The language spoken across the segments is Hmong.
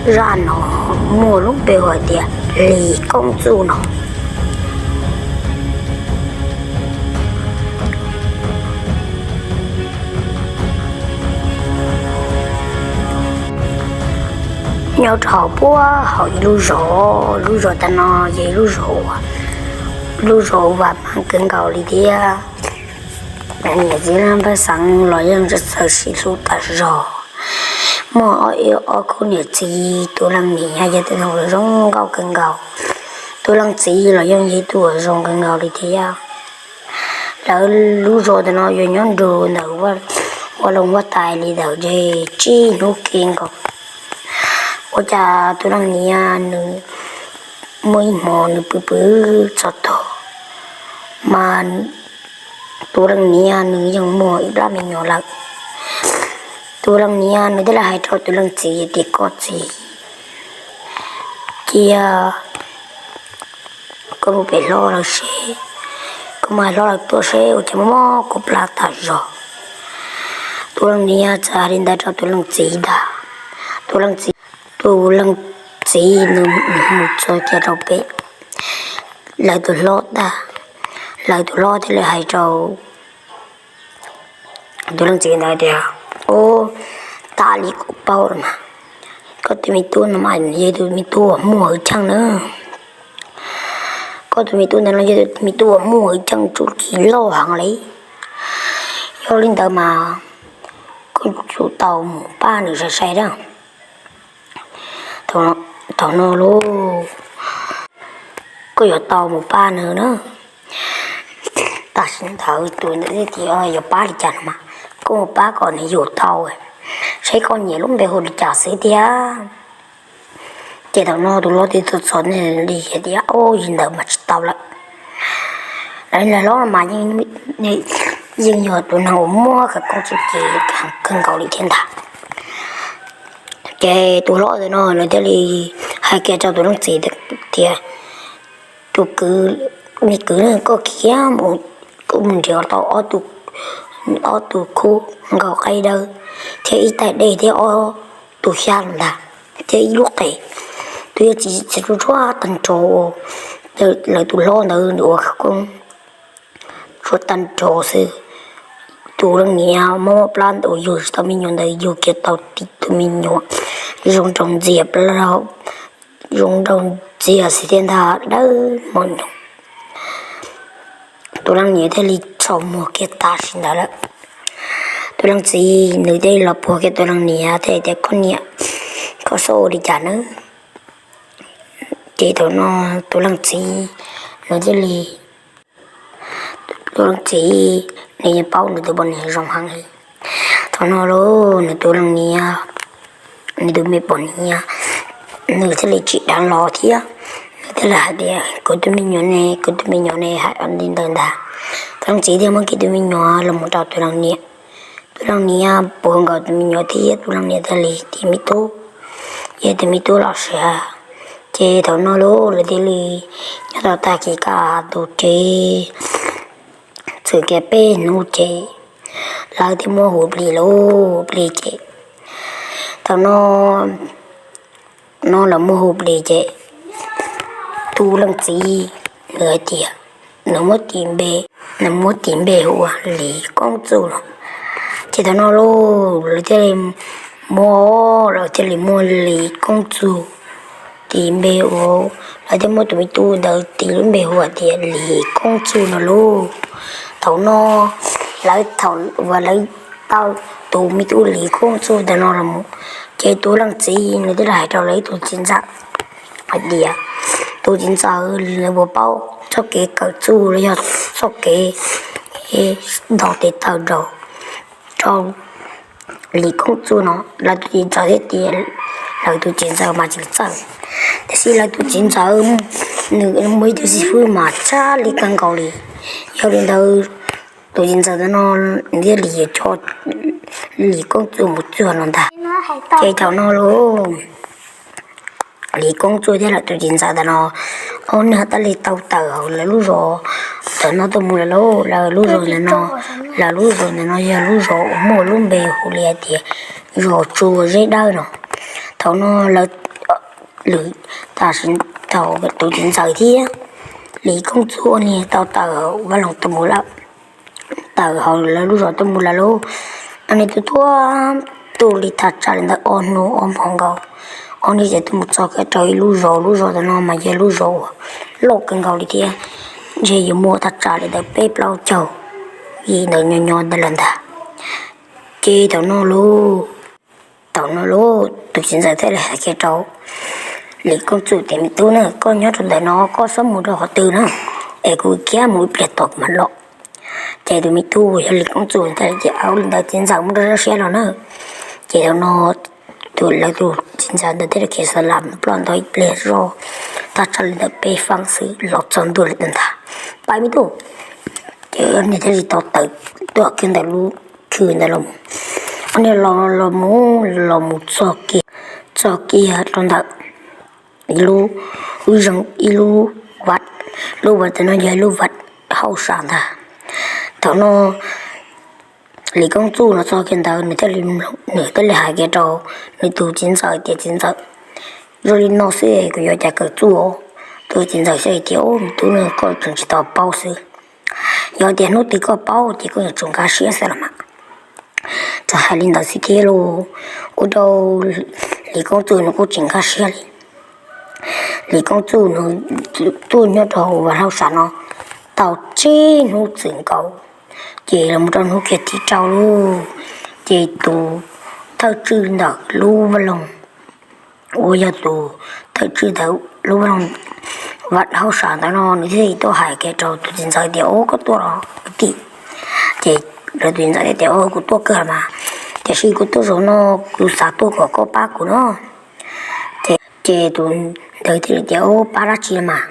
Zaj no muaj lub npe hu hais tias Lis Koob Txuj no. Nyob rau hauv puag hauv ib lub zos, lub zos tag no yog ib lub zos, lub zos uas vam meej kawg nkaus li thiab. Niam txiv pej xeem los yeej txawj sib hlub tas zog. Muaj ob, ob khub niam txiv, tus leej niam yog tus zoo nkauj kawg nkaus, tus leej txiv los yeej yog tus zoo kawg nkaus li thiab. Lawv lub zos ntawm no yog nyob nrug ntawm ua loo huab tais li ntawd ces tsib hnub ke nkaus. Ua cas tus leej niam nws muaj ib hmo nws pw pw txog tog, mas tus leej niam nws yeej muaj ib plab me nyuam lawm. Tus leej niam nws thiaj li hais rau tus leej txiv tias, koj txiv, cia koj mus pem hlob lawm seb, koj mus hais hlob lawm tuaj seb ua cas muaj mob kua plab tas zog. Tus leej niam txawm hais li ntawd rau tus leej txiv ntag. Tus leej txiv, tus leej txiv nws mus txog kiag rau pem lawv tus hlob ntag. Lawv tus hlob thiaj li hais rau tus leej txiv ntawd tias, o, tas li kuv paub lawm mas, koj tus me tub no mas yog tus me tub uas muaj hwj chim na. Koj tus me tub ntawd no yog tus me tub uas muaj hwj chim txuj ci loj heev li. Yog li ntawd mas koj yuav tau mus pab nws sai sai da. Thaum no lauj, koj yuav tau mus pab nws na. Tam sim ntawd tus ntawd tias, yuav pab li cas no mas, koj mus pab kom nws yug tau, saib koj nyiam lub npe hu li cas xwb thiab. Ces thaum no tus hlob thiaj txawm teb li hais tias, o, yog li ntawd mas tsis tau lawm. Lawv hlob no mas yeej yog tus neeg uas muaj khawv koob txuj ci kawg nkaus li thiab ntag. Ces tus hlob ntawd no nws thiaj li hais kiag rau tus leej txiv tias, tus kwv, me kwv, koj khiav mus, koj mus nrhiav tau ob tug khub nkaus qaib dawb thiab ib tais dej thiab ob tug xyab los ntag, thiab ib lub qe. Tus yawg txiv tsuas tsuag tag nrho, lawv tus hlob ntawd nws ua khawv koob tsuag tag nrho xwb. Tus leej niam mob plab ntawd yug tsis tau me nyuam ntawd yug kiag tau tib tug me nyuam zoo nraug ntxiag plaub, zoo nraug ntxiag xwb thiab ntag, dawb mos nyoos. Tus leej niam thiaj li tsaus muag kiag tam sim ntawd lawm. Tus leej txiv nws thiaj li los puag kiag tus leej niam thiab tias, koj niam, koj xav ua li cas nawb? Ces thaum no tus leej txiv nws thiaj li, tus leej txiv nws yeej paub nws tus poj niam zoo heev li. Thaum no lauj, nws tus leej niam, nws tus me poj niam, nws thiaj li tsim dheev los thiab. Nws thiaj li hais tias, kuv tus me nyuam ne, kuv tus me nyuam ne, hais li ntawd ntag. Tus leej txiv thiaj muab kiag tus me nyuam los mus rau tus leej niam. Tus leej niam puag nkaus tus me nyuam thiab tus leej niam thiaj li tib me tub, yog tus me tub los sia. Ces thaum no lauj, lawv thiaj li nyob tau tag kis kaj tus tsev, txwm kiag peb hnub ces lawv thiaj muab hu plig lauj, plig ces thaum no, no lawv muab hu plig ces tus leej txiv nws hais tias nws muab tis npe, nws muab tis npe hu ua Lis Koob Txuj no. Ces thaum no lauj, lawv thiaj li muab, lawv thiaj li muab Lis Koob Txuj tis npe ua, lawv thiaj muab tus me tub ntawd tis lub npe hu hais tias Lis Koob Txuj no lauj. Thaum no lawv, thaum uas lawv tau tus me tub Lis Koob Txuj ntawm no los mus, ces tus leej txiv nws thiaj li hais rau lawv ib tus txiv ntxawm hais tias, tus txiv ntxawm nws puas paub txoj kev kawm txuj los yog txoj kev ntaus tes taw rau, rau Lis Koob Txuj no? Lawv tus txiv ntxawm thiaj tias, lawv tus txiv ntxawm mas tsis txawj, tiam sis lawv tus txiv ntxawm nws muaj ib tug xib fwb mas txawj li kawg nkaus li. Yog li ntawd, tus txiv ntxawm ntawm no nws thiaj li yuav coj Lis Koob Txuj mus txuag no ntag. Ces thaum no lauj, Lis Koob Txuj thiab lawv tus txiv ntxawm ntawm no ob neeg thiaj li tau tawm hauv lawv lub zos ntawm no tuaj mus lawm lauj. Lawv lub zos ntawm no, lawv lub zos ntawm no yog lub zos uas muaj lub npe hu li hais tias zos Tsua Zeb Dawb no. Thaum no lawv lwm, tam sim thaum tus txiv ntxawm thiab Lis Koob Txuj niag tau tawm vaj loog tuaj mus lawm, tawm hauv lawv lub zos tuaj mus lawm lauj. Ob niag tuaj tuaj tuaj li thaj tsam li ntawd ob hnub ob hmo nkaus, ob niag ces tuaj mus txog kiag rau ib lub zos, lub zos ntawm no mas yog lub zos uas loj kawg nkaus li thiab, ntshe yuav muaj thaj tsam li ntawd peb plaub caug yim ntawd nyob nyob ntawd lawm ntag. Ces thaum no lauj, thaum no lauj, tus txiv ntxawm thiaj li hais kiag rau Lis Koob Txuj tias, Me tub na, koj nyob rau ntawm no koj txhob mus rau qhov twg na, es kuv khiav mus ib pliag tom kuv mam los. Ces tus me tub uas yog Lis Koob Txuj thiaj li tias, Ua li ntawd txiv ntxawm, muab rau zaj siab los na. Ces thaum no tus lawv tus txiv ntxawm ntawd thiaj li khiav xa las ploj ntawd ib pliag zog, thaj tsam li ntawd peb feeb xwb los txog ntua li ntawd ntag. Pab me tub, ces ob niag thiaj li tau tawm tuaj kiag ntawm lub khw ntawd los, ob niag los los mus los mus txog kiag, txog kiag rau ntawm ib lub, ib lub vaj, lub vaj ntawm no yog ib lub vaj hauj sam ntag. Thaum no Lis Koob Txuj los txog kiag ntawd nws thiaj li, nws thiaj li hais kiag rau nws tus txiv ntxawm tias, Txiv ntxawm, zoo li no xwb kuv yuav cas kawm txuj os? Tus txiv ntxawm thiaj li tias, Ub, me tub na, koj tseem tsis tau paub xwb. Yog tias hnub twg koj paub ces koj yuav tsum nkag siab xwb los mas. Txawm hais li ntawd xwb thiab los ua rau Lis Koob Txuj nws kuj tsis nkag siab li. Lis Koob Txuj nws tuaj nyob rau vaj hauj sam no tau tsib hnub txwm nkaus, ces los mus rau hnub kiag thib rau lauj, ces tus thawj tswj ntawm lub vaj loog, uas yog tus thawj tswj ntawm lub vaj loog vaj hauj sam ntawd no nws thiaj li tuaj hais kiag rau tus txiv ntxawm tias, Ub, koj tuaj los kwv tij? Ces lawv tus txiv ntxawm thiaj tias, Ub, kuv tuaj kawg los mas, tiam sis kuv tuaj zaum no kuv xav tuaj kom koj pab kuv no. Ces tus ntawd thiaj li tias, Ub, pab dab tsi mas?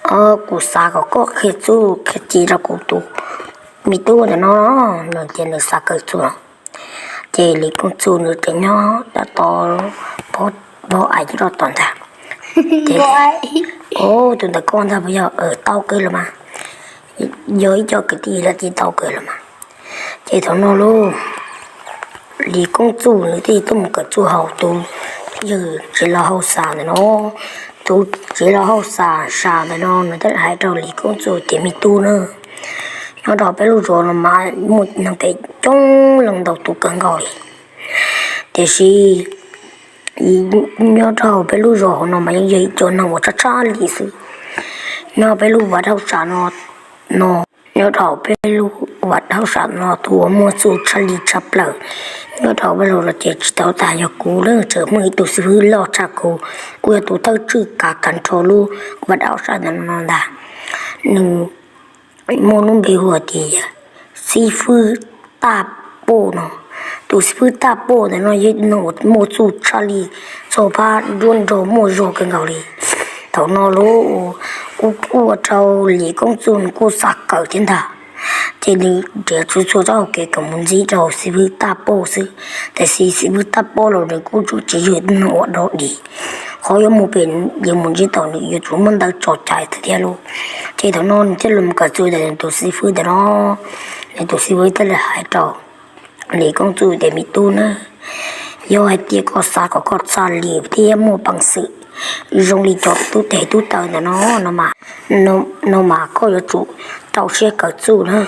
Kuv xav kom koj qhia txuj qhia ci rau kuv tus me tub ntawm no, nws tias nws xav kawm txuj. Ces Lis Koob Txuj nws tseem nyob tab tom pov ais rau tom ntag. Ces, Ub, tus ntawm koj ntag puas yog? Tau kawg los mas, yog ib co kwv tij lawm ces tau kawg los mas. Ces thaum no lauj, Lis Koob Txuj nws thiaj tuaj mus kawm txuj hauv tus yawg txiv laus hauj sam ntawm no. Tus txiv laus hauj sam sam ntawm no nws thiaj li hais rau Lis Koob Txuj tias, Me tub na, nyob rau peb lub zos no mas muaj neeg phem coob leej ntau tus kawg nkaus li, tiam sis nyob rau peb lub zos hauv no mas yeej yog ib co neeg uas tshaj tshaj li xwb. Nyob peb lub vaj hauj sam no, no, nyob rau peb lub vaj hauj sam no tus uas muaj txuj tshaj li tshaj plaws nyob rau peb lub zos no ces tsis tau tas yog kuv lawm, tseem muaj ib tug xib fwb loj tshaj kuv, kuj yog tus thawj tswj kav kav nrho lub vaj hauj sam ntawm no ntag. Nws muaj lub npe hu tias xib fwb Taj Poj no. Tus xib fwb Taj Poj ntawm no yog neeg uas muaj txuj tshaj li, txog phab nruab nrog muaj zog kawg nkaus li. Thaum no lauj, kuj ua rau Lis Koob Txuj nws kuj xav kawm thiab ntag. Ces nws nrhiav txhua txhua txoj hau kev kom mus ntxiv rau xib fwb Taj Poj xwb. Tiam sis xib fwb Taj Poj los nws kuj tsis yog neeg uas dog dig, qhov yuav mus pem yuav mus ntsib tau nws yuav tsum muaj ntawv tso cai thiab lauj. Ces thaum no nws thiaj li mus kawm txuj ntawm nws tus xib fwb ntawm no. Nws tus xib fwb thiaj li hais rau Lis Koob Txuj tias, Me tub na, yog hais tias koj xav kom koj txhaj li thiab muaj peev xwm zoo li cov tub tes tub taw ntawm no, no mas koj yuav tsum rau siab kawm txuj na.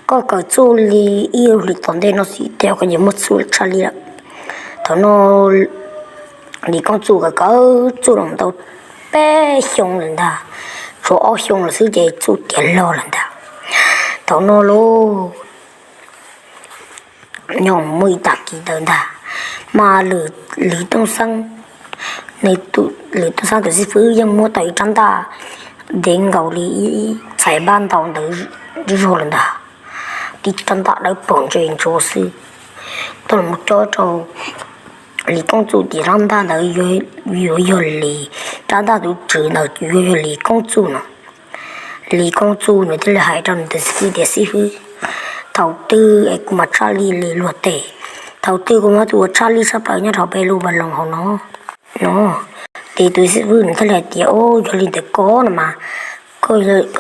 Koj kawm txuj li ib lub hlis tom ntej no xwb ces koj yuav muaj txuj tshaj li lawm. Thaum no Lis Koob Txuj kawm kawm txuj los tau peb xyoo lawm ntag, tshuav ob xyoo lawm xwb ces txuj tiav log lawm ntag. Thaum no lauj, nyob muaj ib tag kis ntawd ntag, mas Lwm Tooj Xeeb, Lwm Tooj Xeeb tus xib fwb yeej muab tau ib rab ntaj ntev nkaus li ib txhais npab ntau ntawd zog lawm ntag, tib rab ntaj dawb paug ntse ntsuav xwb, tuaj los cob rau Lis Koob Txuj tias rab ntaj ntawd yuav yog Lis, rab ntaj tus tswv ntawd yuav yog Lis Koob Txuj no. Lis Koob Txuj nws thiaj li hais rau nws tus xib fwb tias, Xib fwb, thaum twg es kuv mam tshaj li Lis luag tes? Thaum twg kuv mam tus uas tshaj li tshaj plaws nyob rau peb lub vaj loog hauv no? No, ces tus xib fwb nws thiaj li hais tias, Au, yog li ntawd koj no mas koj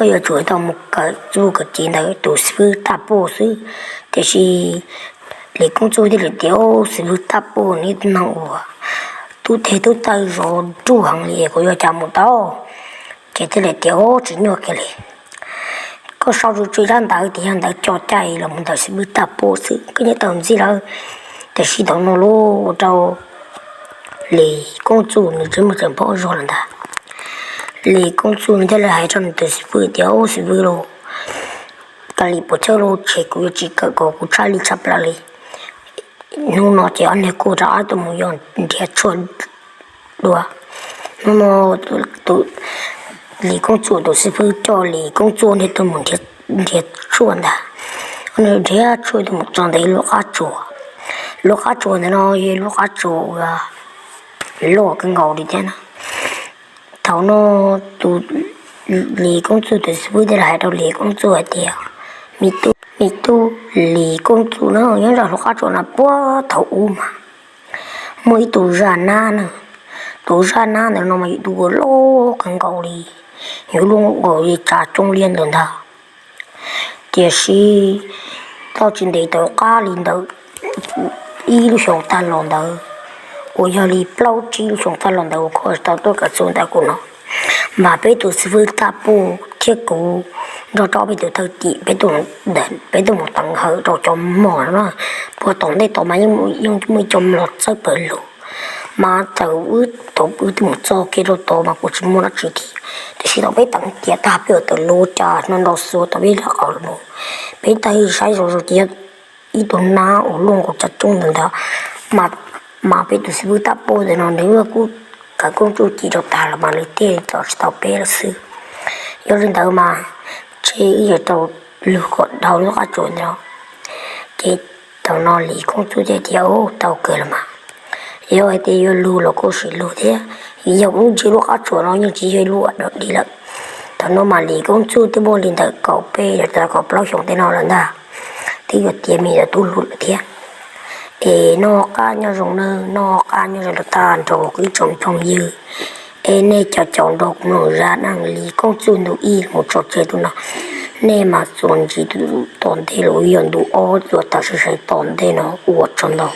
yuav tsum tau mus kawm txuj kawm ci ntawm tus xib fwb Taj Poj xwb. Tiam sis Lis Koob Txuj thiaj li tias, Au, xib fwb Taj Poj nws yog ib tug neeg uas tub teg tub taw zov nruj heev li, kuv yuav cas mus tau. Ces thiaj li tias, Ub, tsis nyuaj kiag li. Koj sau tsw tsw zaj ntawv tias yog ntawv coj caij los mus ntawm xib fwb Taj Pub xwb, koj nyob tau ntxij lawm. Tiam sis thaum no los ua rau Lis Koob Txuj nws tsis muaj tseem pom zog lawm ntag. Lis Koob Txuj nws thiaj li hais rau nws tus xib fwb tias, Ub, xib fwb lauj, koj li puas tsawg lub tsheb kuv yuav tsis kawm kom kuv tshaj li tshaj plaws li. Hnub no ces ob niag kuj rov qab tuaj mus yos nrhiav tshuaj dua. Hnub no tus Lis Koob Txuj tus xib fwb coj Lis Koob Txuj niag tuaj mus nrhiav tshuaj ntag. Nws nrhiav tshuaj tuaj mus txog ntawm ib lub qab tsuas. Lub qab tsuas ntawm no yog lub qab tsuas uas loj kawg nkaus li thiab na. Thaum no tus Lis Koob Txuj tus xib fwb thiaj li hais rau Lis Koob Txuj hais tias, Me tub, Lis Koob Txuj na, nyob zaj lub qab tsuas no puag thaum ub mas muaj ib tug zaj nab na. Tus zaj nab ntawm no mas yog tus uas loj kawg nkaus li, yog loj nkaus li tsav tsoob liab ntawd ntag. Tiam sis tau tsis ntev tom qab li ntawd ib lub xyoos tag los ntawd, uas yog li plaub tsib lub xyoos tag los ntawd uas koj tau tuaj kawm txuj ntawm kuv no, mas peb tus xib fwb Taj Pub thiab kuv nrog rau peb tus thawj tim peb tuaj mus teev hawm rau cov mos no na. Puag tom ntej tod mas yeej muaj ib co mos txawb pawg lug, mas thaum wb, thaum wb twb mus txog kiag rau tod mas kuj tsis muaj dab tsi thiab. Tiam sis thaum peb teev tiav tag peb ua tawm lub cas no nrau xuav tau peb lub qhov los, peb tau saib zoo zoo ces yog ib tug nab uas loj nkaus tsav tsoob ntawd ntag. Mas peb tus xib fwb Taj Pub ntawm no nws kuj kawm Koob Txuj ci rau tag los mas nws thiaj tso tsis tau peb lawm xwb. Yog li ntawd mas ntshe wb yuav tau lug kom dhau lub qab tsuas ntawd. Ces thaum no Lis Koob Txuj thiaj tias, Ub, tau kawg los mas, yog hais tias yuav lug los kuj sim lug thiab, yog kuv ntsia lub qab tsuas no yeej tsis yog ib lub dog dig lawm. Thaum no mas Lis Koob Txuj twb muaj li ntawm kaum peb los txog kaum plaub xyoos tej no lawm ntag, twb yuav tiav me ntawm tub hluas lawm thiab. Es noj qab nyob zoo nawb, noj qab nyob zoo rau tag nrho kuv ib tsoom phooj ywg. Es nej cov caum nrog kuv mloog zaj dab neeg Lis Koob Txuj ntu ib los mus txog tseg ntu no, nej mam txuas ntxiv tom ntej los yog ntu ob txuas tawm sai sai tom ntej no. Ua tsaug ntau.